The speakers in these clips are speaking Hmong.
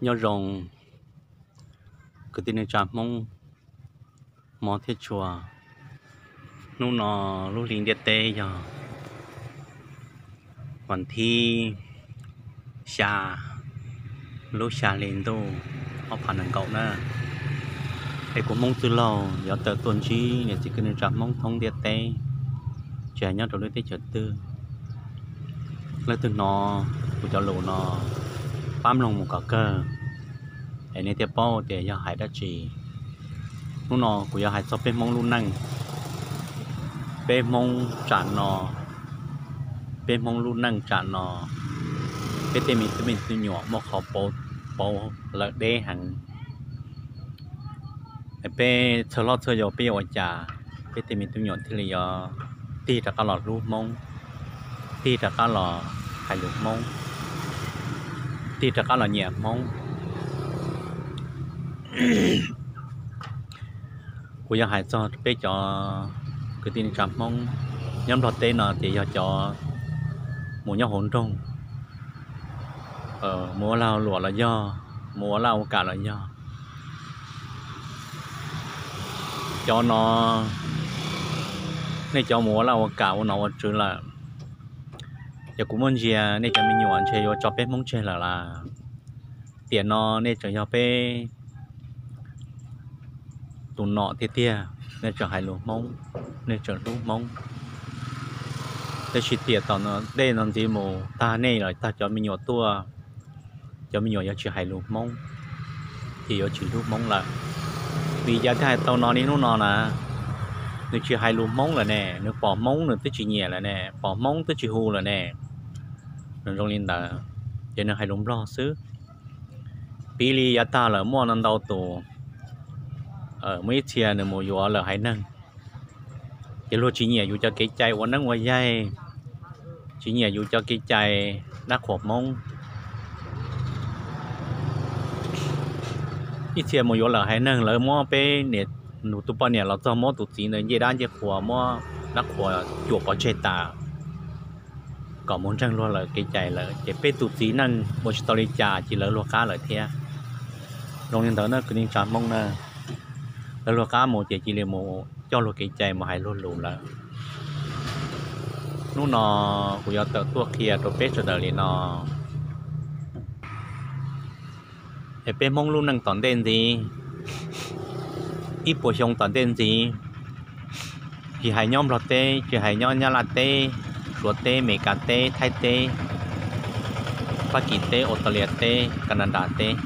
Nyob zoo kwv tij neej tsa Hmoob hmov thiab tshua. Hnub no lub hli ntiaj teb yog vas thib xya, lub xya hli ntuj ob phav nees nkaum na. Es kuv Hmoob Txwj Laug yuav tawm tuaj ntsib niam txiv kwv tij neej tsa Hmoob thoob ntiaj teb, tsis hais nyob rau lub teb chaws twg, leej twg hnov kuv cov lus no pab mloog mus kom kawg, es nej thiaj paub tias yog hais dab tsi. Hnub no kuv yuav hais txog peb Hmoob lub neej, peb Hmoob tsam no, peb Hmoob lub neej tsam no, peb tej me tub me nyuam muaj qhov pauv lawm deb heev. Peb txhua hlob txhua yau peb yuav ua cas peb tej me tub me nyuam thiaj li yuav tig rov qab los hlub Hmoob, tig rov qab los hais lus Hmoob, tig rov qab los nyiam Hmoob. Kuv yuav hais txog peb cov kwv tij neej tsa Hmoob nyob Nplog teb no ces yog cov mus nyob hauv nroog, mus ua lag ua luam los yog, mus ua laj ua kam los yog, cov no nej cov mus ua laj ua kam ua nom ua tswv lawm, ces kuv muab ntsia nej cov me nyuam ntshe yuav tso peb Hmoob tseg lawm las. Tiam no nej tseem yog peb tus nom tiag tiag, nej tseem hais lus Hmoob, nej tseem hlub Hmoob. Tab sis tiam tom ntej no ntxiv mus tag nej los tag cov me nyuam tuaj, cov me nyuam yuav tsis hais lus Hmoob, ces yuav tsis hlub Hmoob lawm. Vim yav thiaj hais tau no niaj hnub no na, nws tsis hais lus Hmoob lawm ne, nws pom Hmoob nws twb tsis nyiam lawm ne, pom Hmoob twb tsis hu lawm ne. Nws zoo li ntawd, ces nws hais lus Nplog xwb. Piv li yav tag lawm muaj ntau tus, muaj ib txhia nws mus yuav lawm haiv neeg, ces luag tsis nyiam yus cov kev cai ua neeb ua yaig, tsis nyiam yus cov kev cai dab qhuas Hmoob. Ib txhia mus yuav lawm haiv neeg, lawv muab peb niam, nws tus poj niam los txog muab tus txiv ntawd ncej dab ncej qhua, muab dab qhuas cuam pov tseg tas, kom mus ntseeg luag lawv kev cai lawm, ces peb tus txiv neej ua tsis tau li cas ces lawv luag qab lawm thiab. Zoo li ntawd na kwv tij neej tsa Hmoob na, lawv luag qab mus ces cia li mus coj luag kev cai mus hais luag lus lawm. Hnub no kuv yuav tawm tuaj qhia rau peb sawv daws li no. Es peb Hmoob lub neej tom ntej ntxiv, ib puas xyoo tom ntej ntxiv, tsis hais nyob Nplog teb, tsis hais nyob Nyab Laj teb, Suav teb, Mes Kas teb, Thaib teb, Fab Kis teb, Australia teb, Canada teb,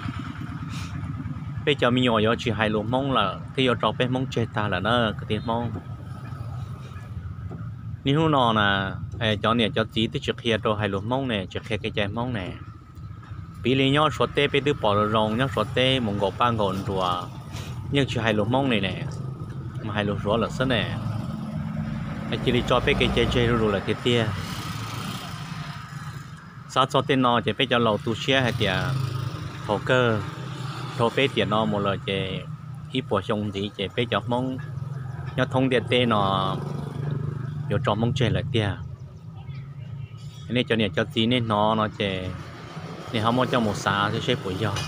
peb cov me nyuam yuav tsis hais lus Hmoob lawm thiab yuav tso peb Hmoob tseg tag lawm na kwv tij Hmoob. Niaj hnub no na, cov niam cov txiv twb tsis qhia rau hais lus Hmoob ne, tsis qhia kev cai Hmoob ne. Piv li nyob Suav teb peb twb pom zoo zoo, nyob Suav teb mus nkaum paj nkaum nruas yeej tsis hais lus Hmoob li ne, mus hais lus Suav lawm xwb ne. Cia li tso peb kev cai tseg zuj zus lawm tiag tiag. Xav txog tej no ces peb cov laus tu siab hais tias thaum kawg dhau peb tiam no mus lawm ces ib puas xyoo ntxiv ces peb cov Hmoob nyob thoob ntiaj teb no yuav tso Hmoob tseg lawm tiag. Nej cov niam cov txiv nej hnov no ces nej ho muab coj mus xav seb puas yog.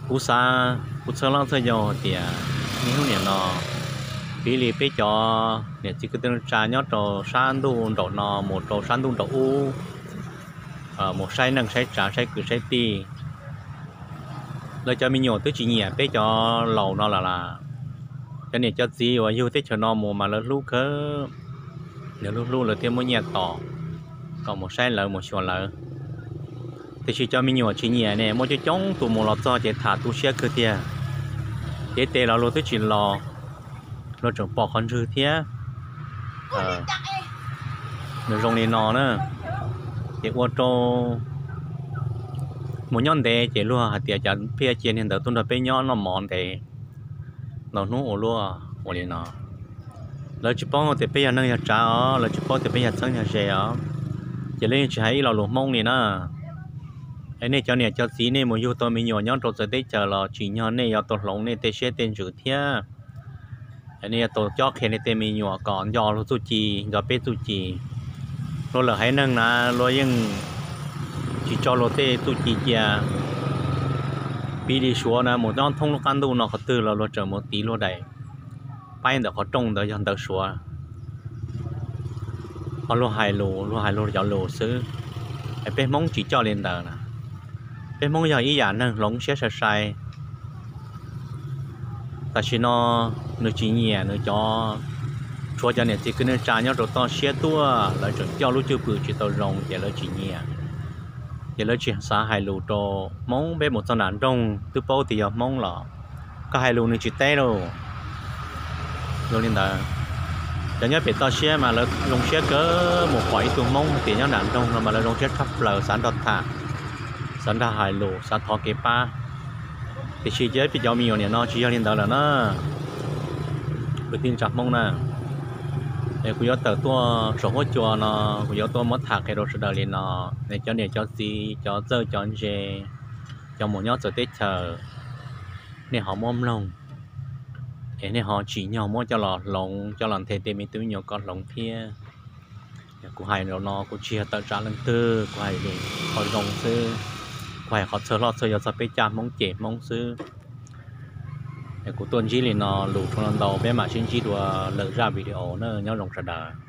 Kuv xav, kuv txhawb loj txhawb yau hais tias niaj hnub nim no, piv li peb cov niam txiv kwv tij neej tsa nyob rau sab ntuj nraum no mus rau sab ntuj nraum ub, mus saib neej saib tsav saib kwv saib tij, lawv cov me nyuam twb tsis nyiam peb cov laus no lawm las. Cov niam cov txiv uas yug teb chaws no mus mas lawv hlub kawg, lawv hlub hlub lawv thiaj muab nyiaj tos kom mus saib lawv mus xyuas lawv. Tiam sis cov me nyuam tsis nyiam ne, muaj coob coob tus mus los txog ces tham tu siab kawg tiag. Cev tes los luag twb tsis los, luag tseem pom qhov ntswg thiab. Nws zoo li no na, ces ua rau mus nyob ntev ces luag hais tias cas pheej cia niag ntawd tuaj nrog peb nyob noj mov ntev ntau hnub ua luaj ua li no. Lawv tsis paub tias peb yog neej yog tsav os, lawv tsis paub tias peb yog txheeb yog ze os, ces lawv yeej tsis hais ib lo lus Hmoob li na. Es nej cov niam cov txiv nej mus yug tau me nyuam nyob rau txawv teb chaws los tsim nyog nej yuav tau hloov nej tej siab tej ntsws thiab. Nej yuav tau cob qhia nej tej me nyuam kom nco luag txuj ci, nco peb txuj ci. Luag lawm haiv neeg na, luag yeej tsis tso luag tej txuj ci cia. Piv li Suav na mus nyob thoob lub qab ntuj no qhov twg los luag tseem mus tiv luag daim paib ntawm qhov rooj ntawd yog ntawv Suav. Ho luag hais lus, luag hais luag cov lus xwb. Es peb Hmoob tsis coj li ntawd na. Peb Hmoob yog ib yam neeg hloov siab sai sai. Tam sim no nws tsis nyiam nws cov, tshuav cov niam txiv kwv neej tsa nyob rau toj siab tuaj, lawv tseem coj lub cwj pwm tsis tau zoo ces lawv tsis nyiam. Ces lawv tsis xav hais lus rau Hmoob, peb mus txog nram nroog twb paub tias yog Hmoob los koj hais lus nws tsis teb lauj. Zoo li ntawd, cov nyob pem toj siab mas lawv zoo siab kawg, mus pom ib tug Hmoob tias nyob nram nroog no mas lawv zoo siab tshaj plaws, xav nrog tham, xav nrog hais lus, xav thov kev pab. Tiam sis cov peb cov me nyuam niam no tsis yog li ntawd lawm na. Kwv tij neej tsa Hmoob na, es kuv yuav tawm tuaj saum huab cua no, kuv yuav tuaj muab tham qhia rau sawv daws li no. Es cov niam cov txiv, cov txawj cov ntse, cov mus nyob txawv teb chaws, nej ho muab mloog, es nej ho tsim nyog muab coj los hloov, coj los nthe tej me tub me nyuam kom hloov thiab. Kuv hais no kuv tsis yog tawm tsam leej twg, kuv hais qhov zoo xwb, kuv hais qhov txhawj hlob txhawj yau txog peb caj Hmoob cem Hmoob xwb. Es kuv tuaj ntsib li no lus tshua ntau, peb mam sib ntsib dua lwm zaj video na, nyob zoo sawv daws.